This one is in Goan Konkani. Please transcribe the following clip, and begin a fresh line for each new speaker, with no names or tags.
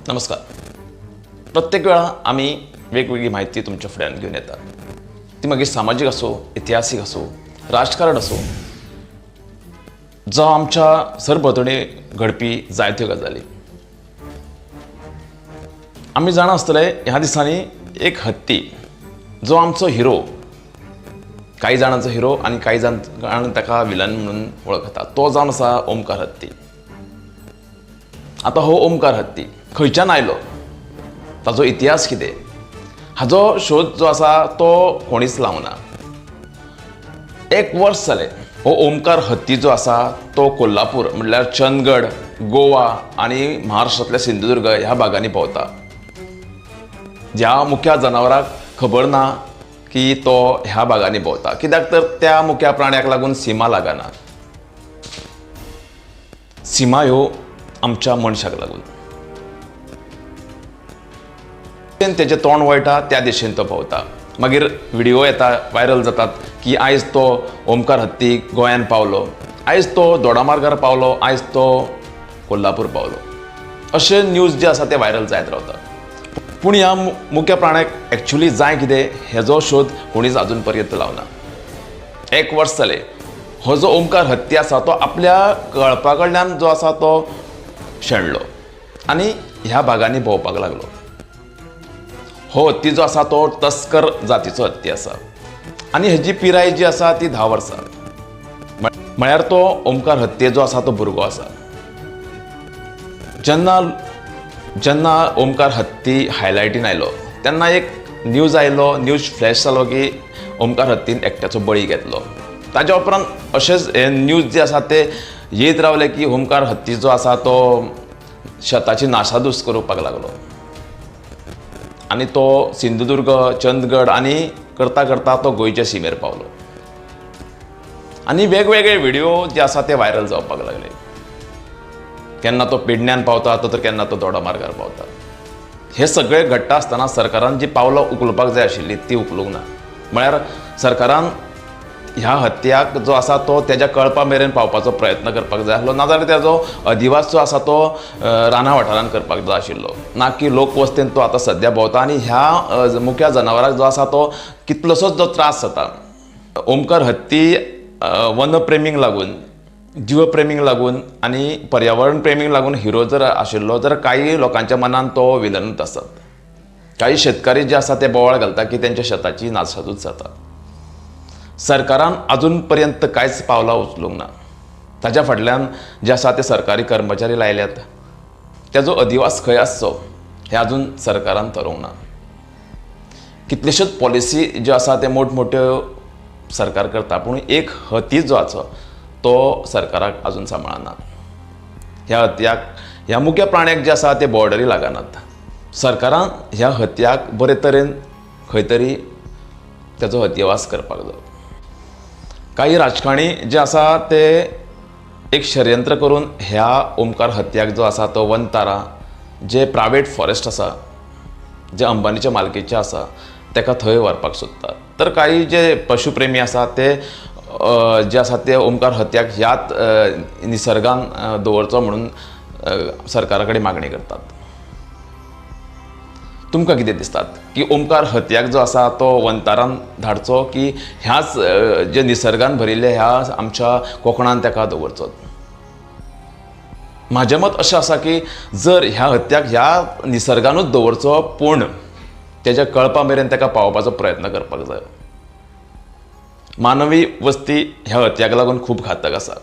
नमस्कार. प्रत्येक वेळा आमी वेगवेगळी माहिती तुमच्या फुड्यान घेवन येतात. ती मागीर सामाजीक आसूं, इतिहासीक आसूं, राजकारण आसूं, जावं आमच्या सरभोंवतणी घडपी जायत्यो गजाली. आमी जाणा आसतले ह्या दिसांनी एक हत्ती जो आमचो हिरो, काही जाणांचो हिरो आनी काही जाण ताका विलन म्हणून वळखता, तो जावन आसा ओमकार हत्ती. आतां हो ओमकार हत्ती खंयच्यान आयलो, ताजो इतिहास कितें, हाजो शोध जो आसा तो कोणीच लावना. एक वर्स जालें हो ओमकार हत्ती जो आसा तो कोल्हापूर म्हणल्यार चंदगड, गोवा आनी महाराष्ट्रांतल्या सिंधुदुर्ग ह्या भागांनी भोंवता. ज्या मुख्या जनावराक खबर ना की तो ह्या भागांनी भोंवता, कित्याक तर त्या मुख्या प्राण्याक लागून सीमा लागना. सीमा ह्यो आमच्या मनशाक लागून. तेजें तोंड वळटा त्या दिशेन तो भोंवता. मागीर व्हिडिओ येता, व्हायरल जातात की आयज तो ओमकार हत्ती गोंयान पावलो, आयज तो दोडामार्गार पावलो, आयज तो कोल्हापूर पावलो. अशे न्यूज जे आसा ते व्हायरल जायत रावता. पूण ह्या मुख्या प्राण्याक एक्चुली जाय कितें हेजो शोध कोणीच अजून पर्यंत लावना. एक वर्स जालें हो जो ओमकार हत्ती आसा तो आपल्या कळपा कडल्यान जो आसा तो शेणलो आनी ह्या भागांनी भोंवपाक लागलो. हो हत्ती जो आसा तो तस्कर जातीचो हत्ती आसा आनी हेजी पिराय जी आसा ती 10 वर्सां. म्हळ्यार तो ओमकार हत्ती जो आसा तो भुरगो आसा. जेन्ना जेन्ना ओमकार हत्ती हायलायटीन आयलो तेन्ना एक न्यूज आयलो, न्यूज फ्लॅश जालो की ओमकार हत्तीन एकट्याचो बळी घेतलो. ताज्या उपरांत अशेंच हे न्यूज जे आसा ते येत रावले की ओमकार हत्ती जो आसा तो शेताची नाशादूस करपाक लागलो आनी तो सिंधुदुर्ग, चंदगड आनी करता करता तो गोंयच्या शिमेर पावलो आनी वेगवेगळे व्हिडिओ जे आसा ते व्हायरल जावपाक लागले. केन्ना तो पेडण्यान पावता तर केन्ना तो दोडामार्गार पावता. हे सगळे घडटा आसतना सरकारान जी पावलां उखलपाक जाय आशिल्ली ती उखलूंक ना. म्हळ्यार सरकारान ह्या हत्याक जो आसा तो तेज्या कळपा मेरेन पावपाचो प्रयत्न करपाक जाय आसलो, नाजाल्यार तेजो अधिवास जो आसा तो राना वाठारान करपाक जाय आशिल्लो, ना की लोकवस्तेन तो आतां सद्या भोंवता आनी ह्या मुख्या जनावराक जो आसा तो कितलोसोच जो त्रास जाता. ओमकार हत्ती वनप्रेमींक लागून, जीवप्रेमींक लागून आनी पर्यावरण प्रेमींक लागून हिरो जर आशिल्लो तर काही लोकांच्या मनान तो विलनूच आसत. काही शेतकारी जे आसा ते बोवाळ घालता की तेंच्या शेताची नाशादूस जाता. सरकारान अजून पर्यंत कांयच पावलां उचलूंक ना. ताज्या फाटल्यान जे आसा ते सरकारी कर्मचारी लायल्यात. तेजो अधिवास खंय आसचो हें अजून सरकारान थारोवंक ना. कितल्योश्योच पॉलिसी ज्यो आसा ते मोठमोठ्यो सरकार करता, पूण एक हती जो आसा तो सरकाराक अजून सांबाळना. ह्या हत्याक, ह्या मुख्या प्राण्याक जे आसा ते बॉर्डरी लागनात. सरकारान ह्या हत्याक बरे तरेन खंय तरी तेजो अधिवास करपाक जाय. काही राजकारणी जे आसा ते एक षडयंत्र करून ह्या ओमकार हत्याक जो आसा तो वनतारा जे प्रायवेट फॉरेस्ट आसा, जे अंबानीच्या मालकीचे आसा, तेका थंय व्हरपाक सोदता. तर काही जे पशुप्रेमी आसा ते जे आसा ते ओमकार हत्याक ह्याच निसर्गान दवरचो म्हणून सरकारा कडेन मागणी करतात. तुमकां कितें दिसतात की ओमकार हत्याक जो आसा तो वनतारान धाडचो की ह्याच जे निसर्गान भरिल्ले ह्या आमच्या कोंकणान ताका दवरचो? म्हाजें मत अशें आसा की जर ह्या हत्याक ह्या निसर्गानूच दवरचो, पूण तेज्या कळपा मेरेन ताका पावोवपाचो प्रयत्न करपाक जाय. मानवी वस्ती ह्या हत्याक लागून खूब घातक आसा.